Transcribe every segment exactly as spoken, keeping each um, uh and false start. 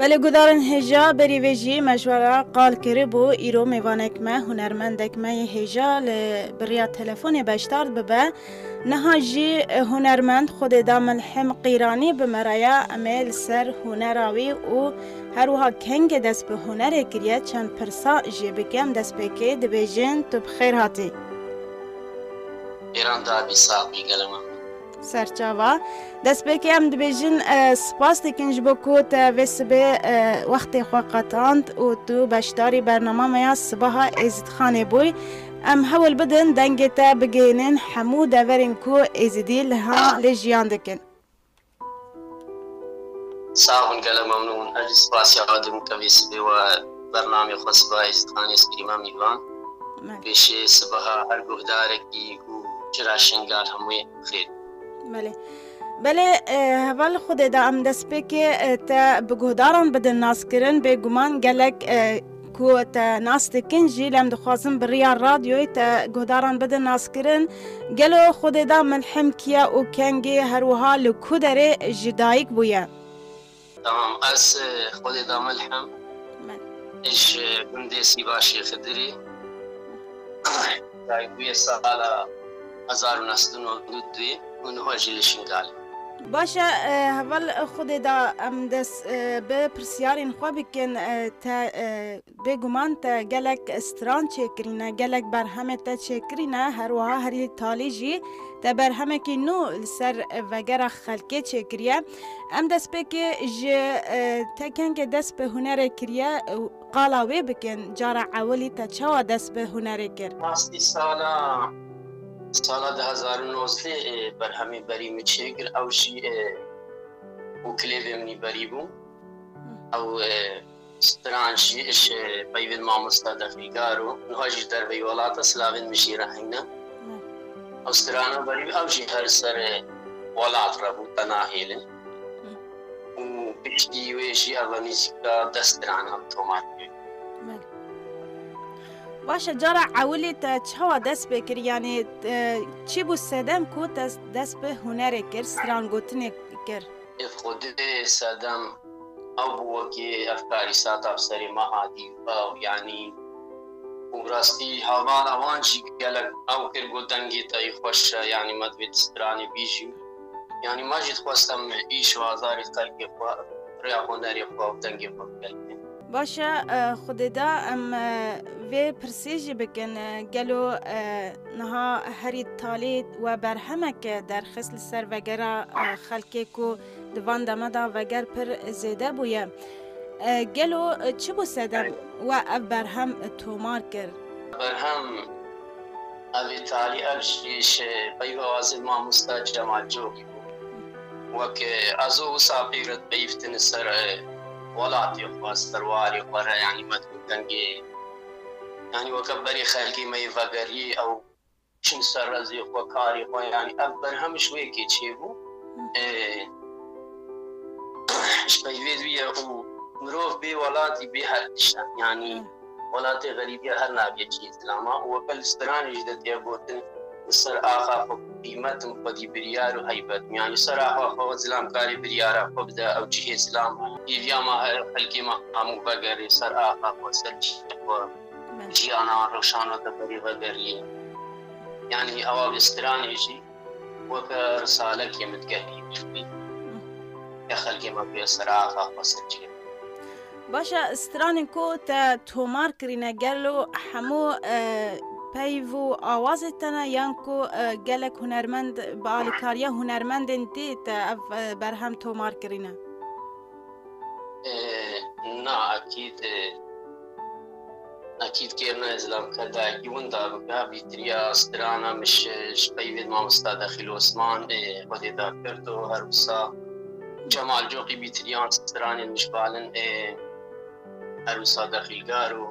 Belê guhdarên hêja, berî vê jî me ji we re qal kiribû, îro mêvanek me, hunermendek me yê hêja li bi riya telefonê beşdar bibe. Niha jî, e, hunermend Xwedêda Milhim Qîranî bi me re ye, em ê li ser hunera wî û her wiha kengê dest bi hunerê kiriye çend pirsa jê bikim. Destpêkê dibêjin tu bi xêr hatî. Qîran dabî, sax bî, gelek memnûn. Serçava. Destpêkê em dibêjin, e, spas dikin ji bo ku te vê sibê, e, wextê xwe qetand û tu beşdarî bernama me ya Sibaha Êzidxanê bûyî. Em hewl bidin dengê te bigihînin hemû deverên ku Êzidî liha lê jiyan dikin. Sax bin, gelek memnûn. Ez jî spasiya we dikim ke vê sibê we bernamê xwe Sibaha Êzidxanê ez kirîme mîvan. Me. Pêşê sibaha her guhdarekî ku çira Şingal hemûyê xêr. Belê. Belê, e, heval Xwedêda em destpêkê, e, te bi guhdaran bidin naskirin. Bêguman gelek, e, ku te nas dikin jî, lê em dixwazin bi riya radyoyê te guhdaran bidin naskirin. Gelo Xwedêda Milhim kî ye û kengê, her wiha li ku derê ji dayik bûye? Tamam, ez, e, Xwedêda Milhim, Me. Ji gundê Sîbaşê Xidirê. Dayik bûye sala hezar û neh sed û nod û duyê û niha jî li Şingalê. Baş e, e, heval Xwedêda em dest, e, bi pirsyarên xwe bikin, e, te, e, bêguman te gelek stran çêkirîne, gelek berhemê te çêkirîne, her wiha herî talî jî te berhemekî nû li ser vegera xelkê çêkiriye. Em destpêkê ji, e, te kengê dest bi hunerê kiriye, e, qala wê bikin, cara ewilî te çawa dest bi hunerê kir? Rastî sala, sala du hezar û nozdeh, e, berhemê berî min çêkir, ew jî, e, û klêbê min berî bû. Ew, e, stran jî ji peyvên mamosta Dexîlgar û niha jî derveyî welat e, silavên min jî re heyne. Ew strana berî ew jî her ser, e, welat re bû, te nahêlin. Û piştî wê jî ev nîzîka deh stranan tomar kir. Belê. Baş e, cara ewilî te çawa dest pê kir? Yanî, e, çi bû sedem ku te dest bi hunerê kir, strangotinê kir? Êf Xwedê sedem ew bû wekî ev karîsata bi serê me hatî, ew, yanî, û bi rastî hevala wan jî gelek ew kir, got, dengê te yî xweş e, yanî me divê tu stranê bîjî. Yanî me jî dixwest em îş û azarê xelkê xwe, rêya hunerê xwe û dengê xwe bikelkînin. Baş e, e, Xwedê da em, e, vê pirsê jî bikin, e, gelo, e, niha herî talî we berhemek derxist li ser vegera, e, xelkê ku di van deme de veger pir zêde bûye. E, gelo, e, çi bû sedem we ev berhem tomar kir? Berhem, ev ê talî, ev jî ji peyva wazên mamosta Cemal Cokî bû. Wek, e, ez û wisa peyv re dipeyivtin ser, e, welatê xwe, ser warê xwe re, yanî me dibû dengê, yanî weke berê xelkê me yê vegeriyê ew çin ser rezê xwe, karê xwe, yanî ev berhem ji wê yekê çêbû. Ê, ji peyvê wî ye û mirov bê welatî bê her tişt e. Yanî welatê xerîbiya her navê cihê zilama û weke li stranê jî de tê gotin, li ser axa xwe qîmet in, xwedî biryar û heybet in. Yanî ser axa xwe zilamkarê biryara xwe bide, ew cihê zilam e. Hêviya me heye xelkê me hemû vegerê ser axa xwe, ser cihê xwe. Jiyana rewşana te berî vegeriyê. Yanî ewa vê stranê jî weke risalekê min digehî bî. Ya xelkê me bûye ser axa xwe ser cihê. Baş e, stranên ku te tomar kirîne, gelo hemû, e, peyv û awazê te ne, yan ku, e, gelek hunermend bi alîkariya hunermendên dî te ev, e, berhem tomar kirîne? Ê, na, ekîd, ê, ekîd kêr nayê zilam, ke dayikî winda bike, bîtiriya strana min ji, ji peyvên mamosta Dexîl Osman, ê, Xwedê da kir û her wisa Cemal Coqî bîtiriyan stranên min ji balin, ê, her wisa Dexîlgar û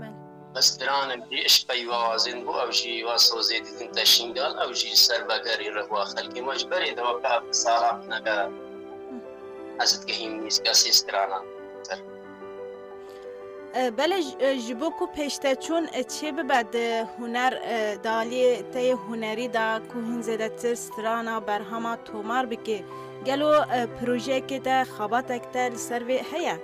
Belê. Bes stranek jî ji peyva wazên bû, ew jî wa sozê didin te Şingal, ew jî li ser vegerî rihwa xelkê me ji berê de weke ev sala bineke ez digihîm nîzka sê stranan ser. E, belê ji, e, ji bo ku pêşteçûn, e, çêbibe di huner, e, di aliyê te yê hunerî de ku hîn zêdetir strana, berhema tomar bike, gelo, e, projeyekê te, xebatek te li ser vê heye?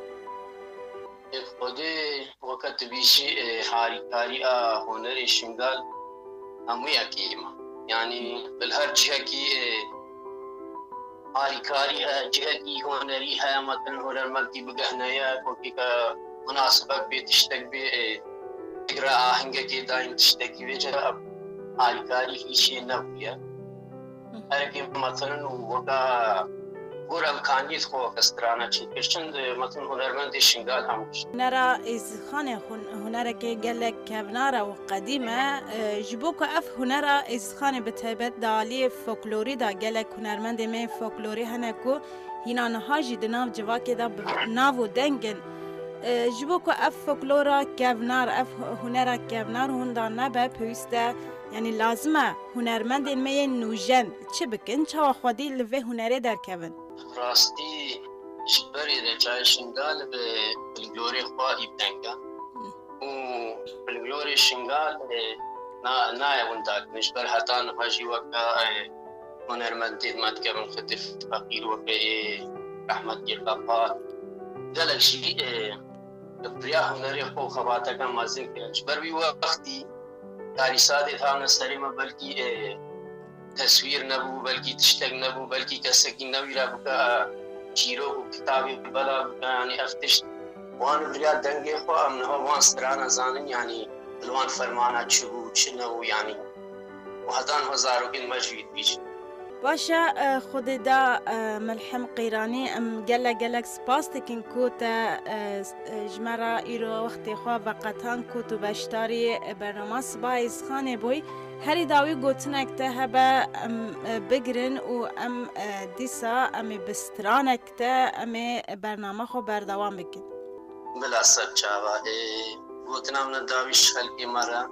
Ê Xwedê, weke tu bîjî, e, harîkarî a hunerê Şingal hemû yekî ma. Yanî, li her cihekî, e, harîkarî heye, cihekî hunerî heye, meten hunermendî bigehne ye, kokî ke munasibet bê, tiştek bê, e, digre ahengekê dayîn tiştekî vêce harîkarî hîç yê nebûye. Herkê meten û weka gor emkaniyêt xwe weke strana çêkir. Çend, e, meten hunermendê Şingal hemû. Hunera Êzîdxanê hun-, hunerekê gelek kevnar e û qedîm e. E, ji bo ku ev hunera Êzîdxanê bi taybet di aliyê folklorî de gelek hunermendê me yê folklorî hene ku hîna niha jî di nav civakê de bi nav û deng in. E, ji bo ku ev folklora kevnar, ev hu-, hunera kevnar hûn da nebe, pêwîst e, yanî lazim e hunermendên me yên nûjen çi bikin, çawa xwedî li vê hunerê derkevin? Rastî ji berê de çayê Şingal bi folklorê xwe î bi deng e. Û folklorê Şingal, e, na-, nayê winda kirin. Ji ber heta niha jî weke, e, hunermendên me dikevin xetir feqîr weke ê rehmetî Qepal. Gelek jî, e, bi riya hunerê xwe û xebateke mezin kirin. Ji ber wî wextî karîsadê hatine serê me, belkî, e, teswîr nebû, belkî tiştek nebû, belkî kesekî newîre bike, e, çîrok û kitabê bela bike, yanî ev tişt wan bi riya dengê xwe em niha wan strana zanin, yanî li wan fermana çi bû, çi nebû, yanî û heta niha zarokên me jî wî dibîjin. Baş e, e, Xwedê da, e, Milhim Qîranî, em gelek gelek spas dikin ku te, e, s-, e, ji me re îro wextê xwe veqetand ku tu beşdarî, e, bernama Siba Êzîdxanê bûyî. Herî dawî gotinek te hebe em, e, bigirin û em, e, dîsa em ê bi stranek te em ê bernama xwe berdewam bikin. Bila ser çava, ê, gotina min dawî ji xelkê me re,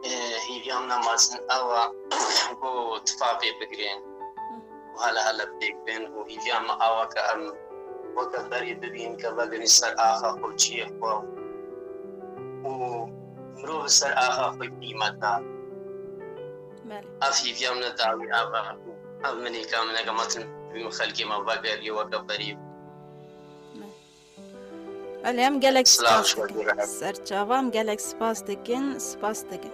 ê, hîviya min mezin ew e ku tifaqê bigirên û hele hele pêk bên û hîviya min ew e ke em weke berê bibîn ke vegerîn ser axa xwe û cihê xwe û mirov li ser axa xwe qîmet da. Belê. Ev hîviya min dawî ev e. Ev min ê ka min eke metin bibîn xelkê me vegerî weke berî. Belê. Belê, em gelek Silav spas ji we dikin. Re. Serçava, em gelek spas dikin, spas dikin.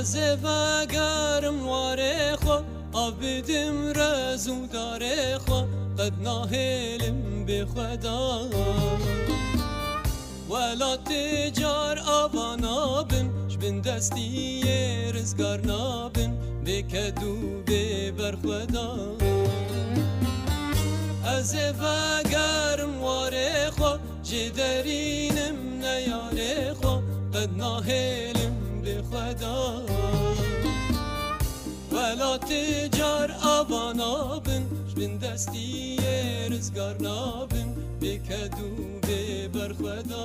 Ez ê vegerim warê xwe, av bidim rez û darê xwe, qet nahêlim bê xwe da. Welatê car ava nabin, ji bin destiyê rizgar nabin, bê ked û bê berxweda. Ez ê vegerim warê xwe, jê derînim neyarê xwe, qet nahêlim bê xweda. Welatê car ava nabin, ji bin destiyê rizgar nabin, bê ked û bê berxweda.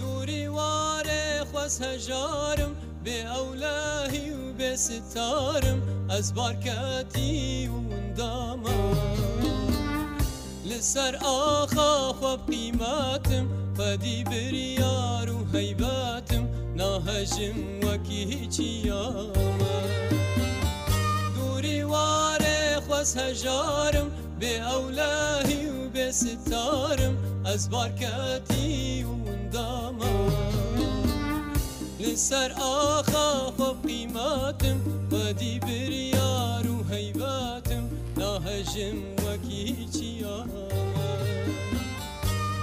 Dûrî warê xwe ez hejarim, bê ewlehî û bê sitarim, ez barketî û windama. Li ser axa xwe bi qîmetim, xwedî biryar û heybetim, nahejim wekî hiçiya me. Dûrî warê xwe ez hejarim, bê ewlehî û bê sitarim, ez barketî û winda me. Li ser axa xwe bi qîmetim, xwedî biryar û heybetim, nahejim wekî çiya.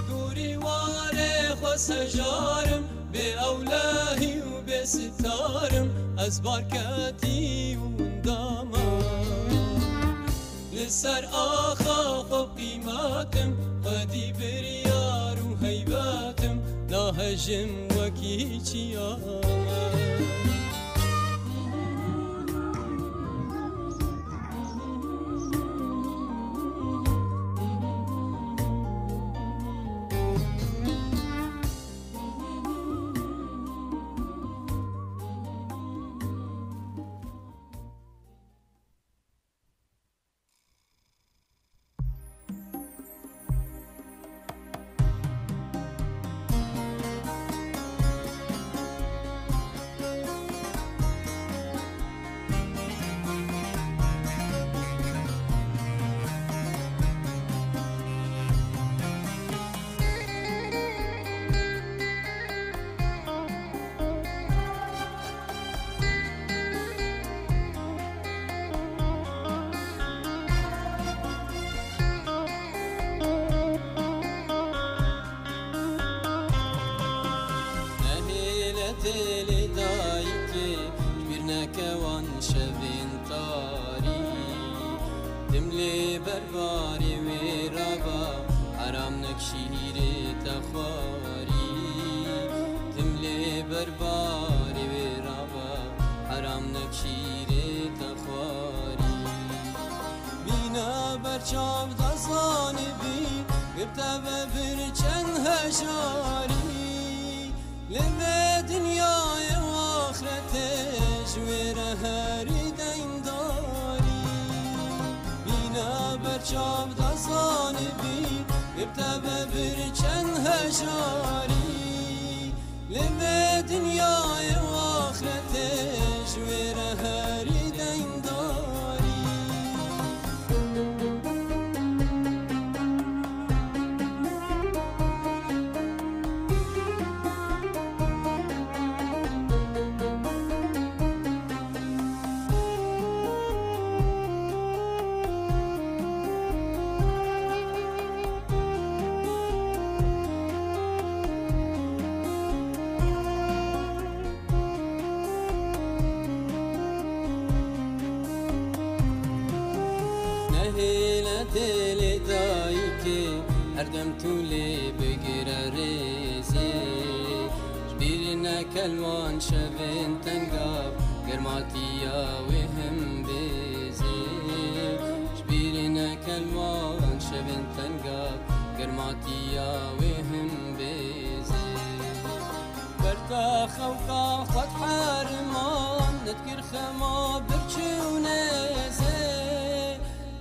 Dûrî warê xwe sejarim, bê ewlehî û bê sitarim, ez barketî û winda me. Li ser axa xwe bi qîmetim, xwedî biryar û heybetim, nahejim wekî çiya. Nehêle têlê dayikê, ji bîr neke wan şevên tarî. Tim lê ber barê wê rava, heram nek şîrê te xwarî. Tim lê ber barê wê rava, heram nek şîrê te xwarî. Mîna ber çav da zanibî, bi te ve bir çend hejarî. Li vê dinyayê û axretê ji wê re herî deyndarî. Mîna ber çav da zanibî, bi te ve bir çend hejarî. Li vê dinyayê û axretê ji wê re herî deyndarî. Nehêle têlê dayikê, her dem tu lê bigire rêzê. Ji bîr neke li wan şevên tengav, germatiya wê him bêzê. Ji bîr neke li wan şevên tengav, germatiya wê him bêzê. Ber te xewka xwe diherima, nedikir xema birçî û nêzê.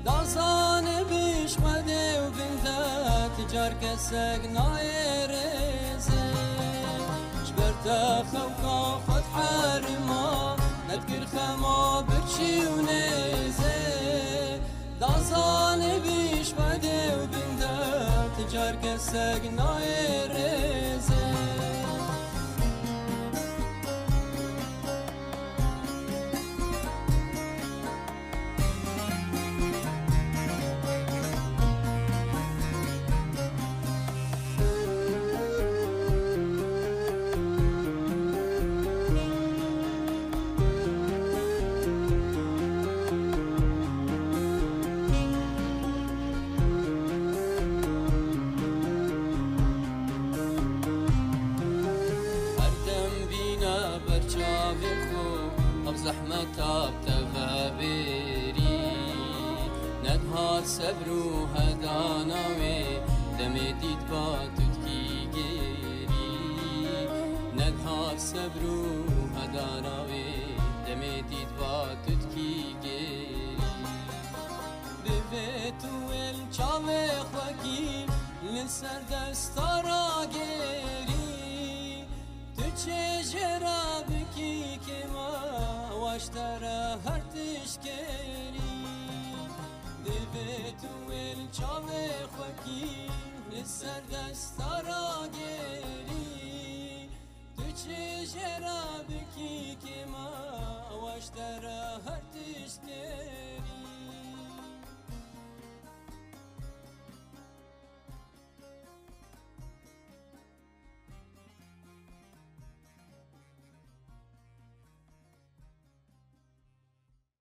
Da zanibî ji Xwedê û bin de, ti car kesek nayê rêzê. Ji ber te xewka xwe diherima, nedikir xema birçî û nêzê. Da zanibî ji Xwedê û bin de, ti car kesek nayê rêzê. Her dem bîne ber çavê xwe, ev zehmeta bi te ve bêrî. Nedihat sebr û hedana wê, demê dît ba tu dikî gêrî. Nedihat sebr û hedana wê, demê dît ba tu dikî gêrî. Bi vê tu wê li çavê xwe Ser desta ragerî, tu çi jê re bikî kêma, waştera her tişt kerî. Divê tu wê li çavê xwe kî, li ser desta ragerî, tu çi jê re bikî kêma, waştera her tişt kerî.